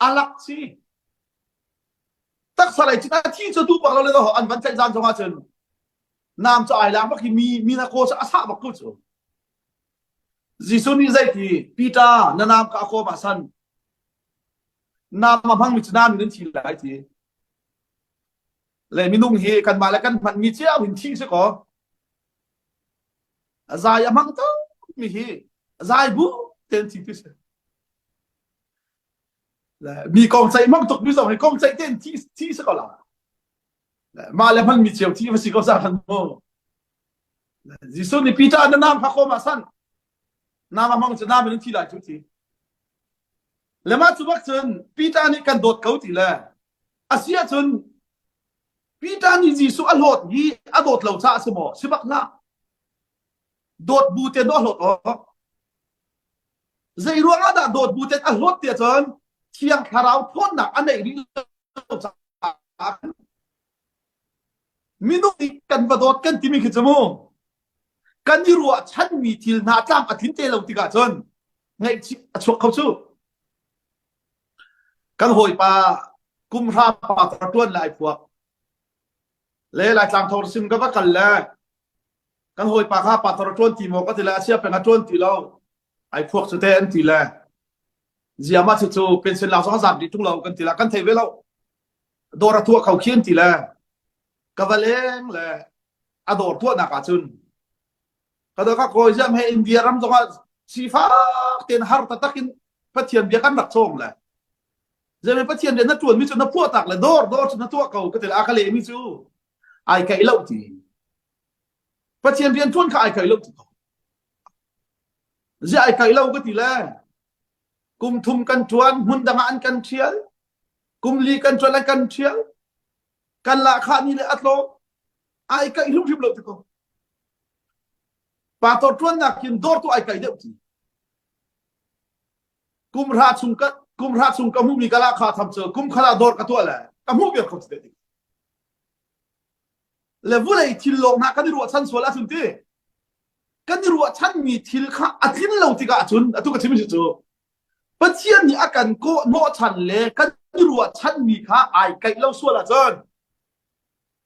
a lak si. Taksa lei cun a thi cu duh bak lo le an van tlaih zan zongah cun nam cu ai lang bak i mi mi na kaw cu a sah bak ko cu. Jesuh nih zeiti Peter na nam ka a kawm ah san nam a hmangmi cu nam in an thi lai ti. Le minung hi kanmah le kan hmanmi cio in thi si kaw zai a hmang mi hi zai bu ten thi ti si. Mi kong ceih hmang tuk mi zong hi kong ceih ten thi thi si ko la. Mah le hmanmi cio thi va si ko sa khan mu. Jesuh nih Peter na nam kha kawm ah san. Nam a hmang cu nam in thi lai cu ti. Le mah cu bak cun Peter nih kan dawt ko ti le a si ahcun Peter nih Jesuh a hlawt hi a dawt lo caah a si maw? Si bak hlah. Dawt bu te a hlawt awk. Zei ruang ah dah dawt bu te a hlawt ti ahcun Thiang Thlarau thawnnak a neih rih lo caah Minung nih kan va dawt kan timi khi cu mu kan i ruahchanmi thil hna tlam a tlin te lo tikah cun ngaihchih a chuak kho cu. Kan hawipa kumhra pa ka tuan lai phuak. Le Laitlang thor sim ka va kal le kan hawipa kha pa thor tuan ti maw ka ti le a sia peng a tuan ti lo. Ai phuak cu te an ti le ziama cu cu pension lak zong a zat dih tung lo kan ti la kan thei ve lo. Dawr a tuah kho khi an ti le ka va leng le a dawr tuahnak ah cun ka dawr ka kawi ziam he India ram zongah sifak tein har taktak in Pathian bia kan rak cawng le zei Pathian rian na tuan mi cu na phuah tak le dawr dawr cu na tuah ko ka ti le a ka leh mi cu ai kaih lo ti Pathian rian tuan kha ai kaih lo ti ko zia ai kaih lo ka ti le kum thum kan tuan hmun dang ah an kan thial kum li kan tuan an kan thial kan lahkhah ni le a tlawm ai kaih hrimhrim lo ti ko pastor tuannak kin dawr tu ai kaih deuh ti kum hra chung ka kum hra chung ka hmuhmi ka lahkhah tham cu kum khat ah dawr ka tuah le ka hmuh viar kho ti le vulei thil lawng hna kan i ruahchan sual ahcun ti kan i ruahchanmi thil kha a tlin lo tikah cun atu ka chim si cu Pathian nih a kan kawh hnawhchan le kan i ruahchanmi kha ai kaih lo sual ahcun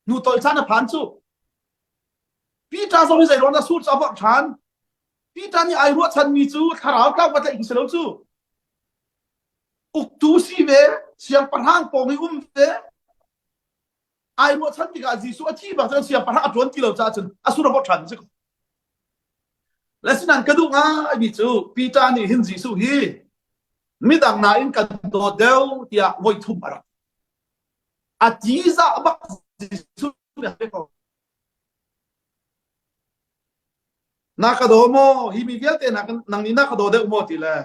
hnu tolh caan a phan cu. Peter zong hi zei ruang dah sur cu a vorh ṭhan? Peter nih ai ruahchanmi cu thlarau tlau va tlaih si lo cu. Uktu si ve, siangpahrang pawng i um ve, ai ruahchan tikah Jesuh a thi bak cun siangpahrang a ṭuan ti lo caah cun a sur a vorh ṭhan si ko. Le sinan ka duh ngaimi cu Peter nih hin Jesuh hi midang nain kan dawt deuh tiah voi thum a rak a ti zah bak Jesuh nih a ko. Na ka daw maw? Hi mi vialte nang nih na ka daw deuh maw ti le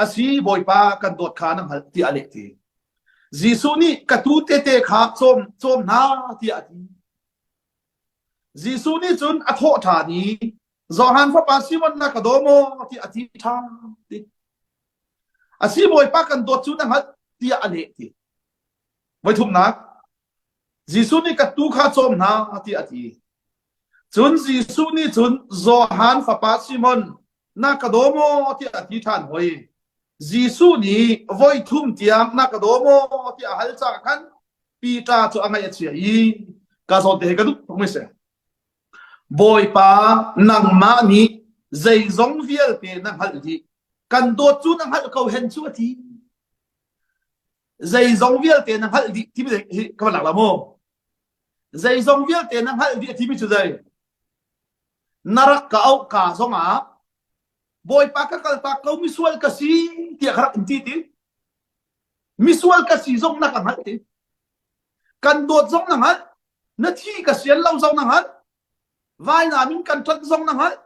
a si Bawipa kan dawt kha na hngalh tiah a leh ti. Jesuh nih ka tuu tete kha cawm cawm hna tiah a ti. Jesuh nih cun a thawh ṭhan i Johan fapa Simon na ka daw maw tiah a ti ṭhan ti. A si Bawipa kan dawt cu na hngalh tiah a leh ti. Voithumnak Jesuh nih ka tuu kha cawm hna tiah a ti. Cun Jesuh nih cun Johan fapa Simon na ka daw maw tiah a ti ṭhan hoi. Jesuh nih voi thum tiang na ka daw maw tiah a hal caah khan Peter cu a ngaih a chia i ka zawn te he ka duh tuk mi si. Bawipa, nangmah nih zeizong vialte na hngalh dih. Kan dawt cu na hngalh ko hen cu a ti. Zeizong vialte na hngalh dih timi hi ka van lak la mu. Zeizong vialte na hngalh dih a timi cu zei? Na rak ka auh ka zongah Bawipa ka kaltak ko misual ka si tiah ka rak in ti ti. Misual ka si zong na ka hngalh ti. Kan dawt zong na hngalh. Na thi ka sian lo zong na hngalh. Vainam in kan ṭanh zong na hngalh.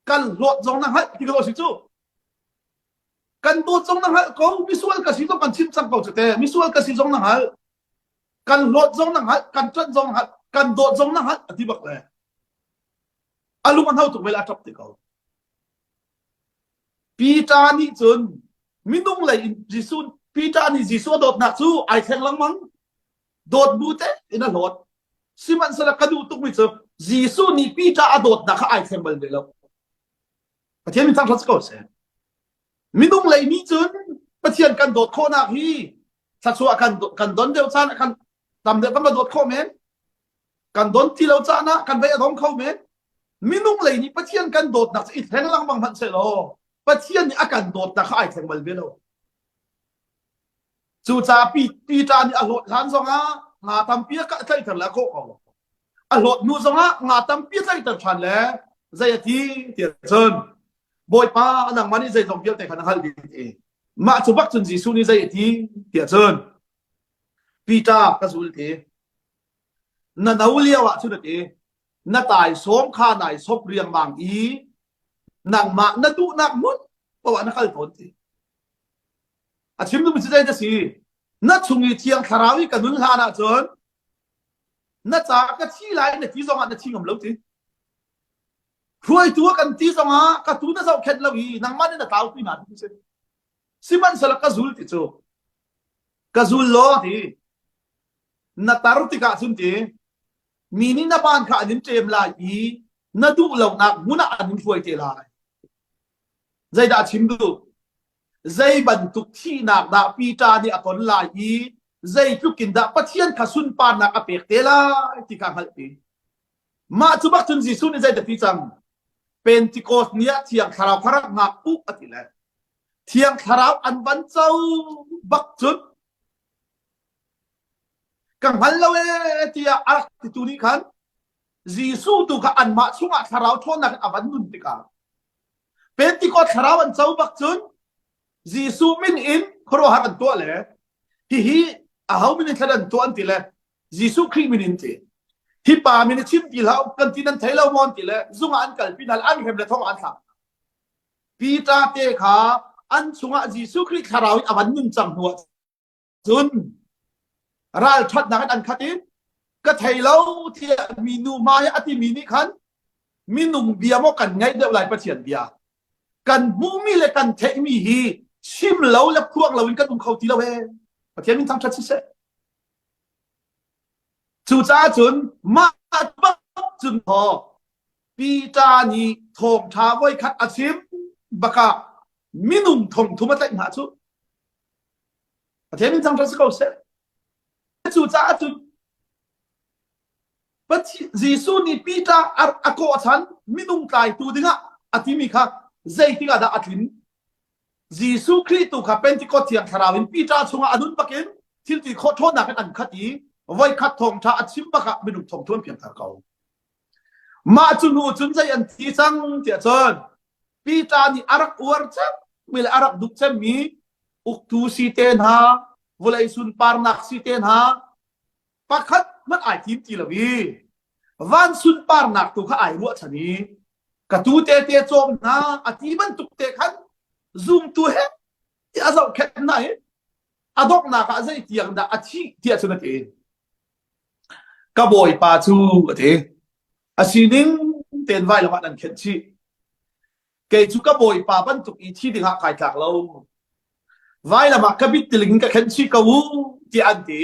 Kan hlawt zong na hngalh ti ka si cu. Kan dawt zong na hngalh ko. Misual ka si zong kan chim cang ko cu te. Misual ka si zong na hngalh. Kan hlawt zong na hngalh. Kan ṭanh zong na hngalh. Kan dawt zong na hngalh a ti bak le. A lung a hno tuk vel a ṭap ti ko. Peter nih cun minung lei in Jesuh Peter nih Jesuh a dawtnak cu ai thleng lengmang. Dawt bu te in a hlawt. Sihmanhsehlaw ka duh tukmi cu Jesuh nih Peter a dawtnak kha ai thleng bal ve lo. Pathian min thangṭhat si ko seh. Minung lei nih cun Pathian kan dawt khawhnak hi thluachuah kan kan don deuh caan ah kan tam deuh kan va dawt khawh men. Kan don ti lo caan ah kan vei a dong kho men. Minung lei nih Pathian kan dawtnak cu i thleng lengmang hmanh sehlaw Pathian nih a kan dawtnak kha ai thleng bal ve lo. Cucaah Peter nih a hlawt hlan zongah nga tampi a tlaihter le a kawh ko. A hlawt hnu zongah nga tampi a tlaihter ṭhan le zei a ti tiah cun Bawipa nangmah nih zeizong vialte kha na hngalh dih ti. Mah cu bak cun Jesuh nih zei a ti tiah cun Peter ka zul ti. Na no lio ah cun a ti. Na taisawm kha nai sop riangmang i nangmah na duhnak hmun paoh ah na kal tawn ti. A chim duhmi cu zei dah si? Na chung i Thiang Thlarau i ka nun hlan ahcun na ca ka thi lai na ti zongah na thi ngam lo ti. Hruaitu a kan ti zongah ka tu na zohkhenh lo i nangmah nih na tlau pi hna ti si. Sihmanhsehlaw ka zul ti cu ka zul law ti na tar tikah cun ti mi nih na ban kha an in ṭem lai i na duh lonak hmun ah an in hruai te lai. Zeidah a chim duh? Zei bantuk thihnak dah Peter nih a ton lai i zeitluk in dah Pathian kha sunparnak a pek te lai ti kha hngalhpi. Mah cu bak cun Jesuh nih zeidah ti cang? Pentecost ni ah Thiang Thlarau kha rak ngak u a ti le Thiang Thlarau an van co bak cun ka hngal lo ee tiah a rak titu nih khan Jesuh tu kha anmah chungah thlarau ṭhawnnak in a van nun tikah Pentecost thlarau an co bak cun Jesuh min in khuaruahhar an tuah le hihi aho min in thlan an tuah an ti le Jesuh Khrih min in ti hi pa min i chim ti hlah kan ti nan thei lo maw an ti le zung ah an kalpi hna an hrem le thong ah an thlak Peter te kha an chungah Jesuh Khrih thlarau in a van nun cang hnu ah Cun ralṭhatnak in an khat i ka thei lo tiah minu hmai a timi nih khan minung bia maw kan ngaih deuh lai Pathian bia. Kan hmuhmi le kan theihmi hi chim lo le phuang loin kan um kho ti lo he. Pathian min thangṭhat siseh. Cucaah cun mah bak cun thaw Peter nih thawngṭha voikhat a chim bakah minung thongthum a tlaih hna cu. Pathian min thangṭhat si ko seh. Cucaah cun Jesuh nih Peter a kawh chan minung tlaitu dingah a timi kha zeitik ah dah a tlin? Jesuh Khrih tu kha Pentecost thiang thlarau in Peter chungah a nun bakin thil ti khawh ṭhawnnak in an khat i voikhat thawngṭha a chim bakah minung thawngthu an piangthar ko. Mah cu hnu cun zei an thi cang tiah cun Peter nih a rak uar cemmi le a rak duh cemmi uktu si te hna, vawlei sunparnak si te hna, pakhat hmanh ai tim ti lo i van sunparnak tu kha ai ruahchan i ka tu te te cawm hna a ti bantuk te khan zumtu he a zohkhenh hna i a donghnak ah zei tiang dah a thih tiah cun a ti. Ka bawipa cu a ti. A sining tein vailam ah nan khenh chih. Kei cu ka bawipa bantuk i thi dingah kai tlak lo. Vailam ah ka bittiling in ka khenh chih ko u tiah an ti.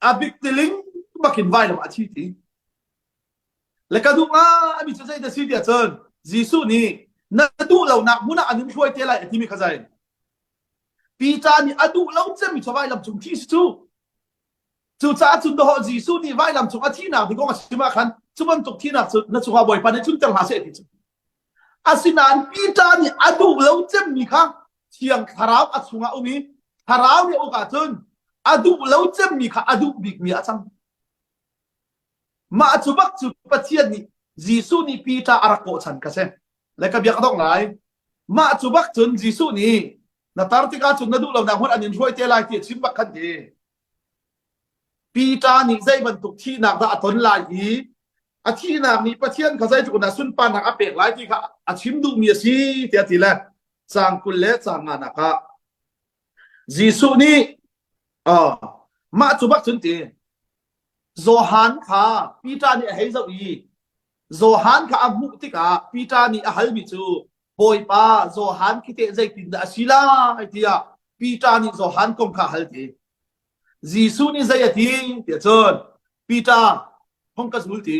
A bittiling bakin vailam ah a thi ti. Le ka duh nga mi cu zei dah si tiah cun Jesuh nih na duh lonak hmun ah an in hruai te lai a timi kha zei. Peter nih a duh lo cemmi cu vailam cung thi si cu. Cucaah cun dawh Jesuh nih vailam cung a thihnak ding kong a chim ah khan Cu bantuk thihnak cu na cungah Bawipa nih tlunter hlah seh ti cu. Asinain Peter nih a duh lo cemmi kha Thiang Thlarau a chungah um i Thlarau nih uk ahcun a duh lo cemmi kha a duh bikmi a cang. Mah cu bak cu Pathian nih Jesuh nih Peter a rak kawhchan kha si. Le ka bia ka dongh lai. Mah cu bak cun Jesuh nih na tar tikah cun na duh lonak hmun an in hruai te lai ti a chim bak khan ti. Peter nih zei bantuk thihnak dah a ton lai i a thihnak nih Pathian kha zeitluk in dah sunparnak a pek lai ti kha a chim duhmi a si tiah ti le caang 20 le caang nganak ah Jesuh nih uh, mah cu bak cun ti Johan kha Peter nih a hei zoh i Johan kha a hmuh tikah Peter nih a halmi cu Bawipa Johan khi teh zeitindah a si lai tiah Peter nih Johan kong kha a hal ti. Jesuh nih zei a ti tiah cun Peter hong ka zul ti.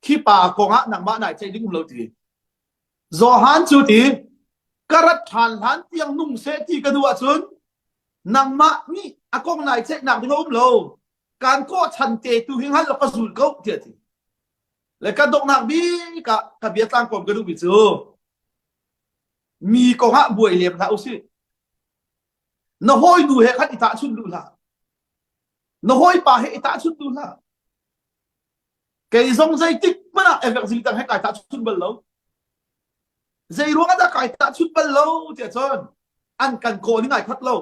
Khi pa kong ah nangmah nai ceih ding um lo ti. Johan cu ti ka rat ṭhan hlan tiang nung seh ti ka duh ahcun nangmah nih a kong nai ceihnak ding a um lo. Kan kawh chan te tu hi hngal lo ka zul ko tiah ti. Le ka donghnak bik ah ka bia tlangkawm ka duhmi cu mi kong ah buai lem hlah usih. Na hawinu he khan i tahchunh duh hlah. Na hawipa he i tahchunh duh hlah. Kei zong zeitik hmanh ah evangelist dang he kai tahchunh bal lo. Zei ruang ah dah kai tahchunh bal lo tiah cun an kan kawh ning ai khat lo.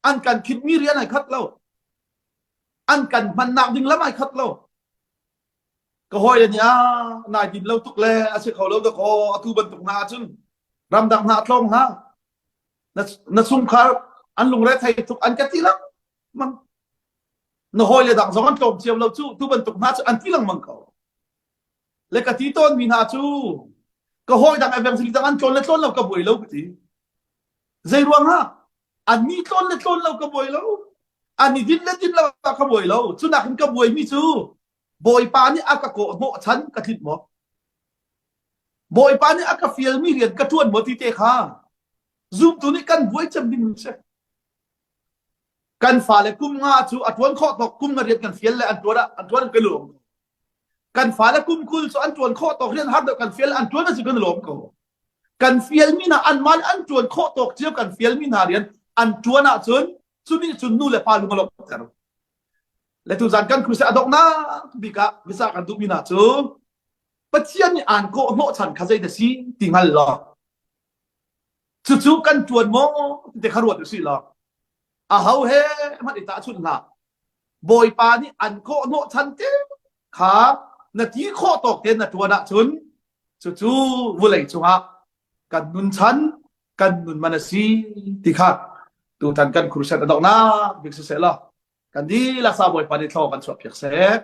An kan khitmi rian ai khat lo. An kan hmannak ding lam ai khat lo. Ka hawi nih ah nai din lo tuk le a si kho lo dak aw atu bantuk hna ahcun ramdang hna tlawng hna na, na chungkhar an lungre thei tuk an ka ti lengmang na hawi le dang zong an tlawm cio lo cu tu bantuk hna cu an ti lengmang ko le ka ti tawn mi hna cu ka hawi dang evangelist dang an tlawn le tlawn lo ka buai lo ka ti zei ruang ah an ni tlawn le tlawn lo ka buai lo an i din le din lo ka buai lo cunak in ka buai mi cu Bawipa nih a ka kawh hnawh chan ka tlinh maw Bawipa nih a ka fialmi rian ka ṭuan maw ti te kha zumtu nih kan buai cem ding si. Kan fale kum nga cu a ṭuan khawh tawk kum nga rian kan fial le an ṭuan ah an ṭuan kan lawm ko. Kan fale kum 20 cu an ṭuan khawh tawk rian har deuh kan fial an ṭuan a si kan lawm ko. Kan fialmi hna anmah nih an ṭuan khawh tawk cio kan fialmi hna rian an ṭuan ahcun cu nih cun nu le pa lung a lawmhter. Le tuzan kan crusade a donghnak bik ah visa kan duhmi hna cu Pathian nih aan kawh hnawhchan kha zei dah si ti hngal law cucu kan ṭuan maw ti kha ruat usih law aho he hmanh i tahchunh hlah Bawipa nih an kawh hnawhchan te kha na ti khawh tawk tein na ṭuan ahcun cucu vulei cungah kan nun chan kan nun man a si ti kha tutan kan crusade a donghnak bik siseh law kan dihlak sa Bawipa nih thlaw kan chuah piak seh.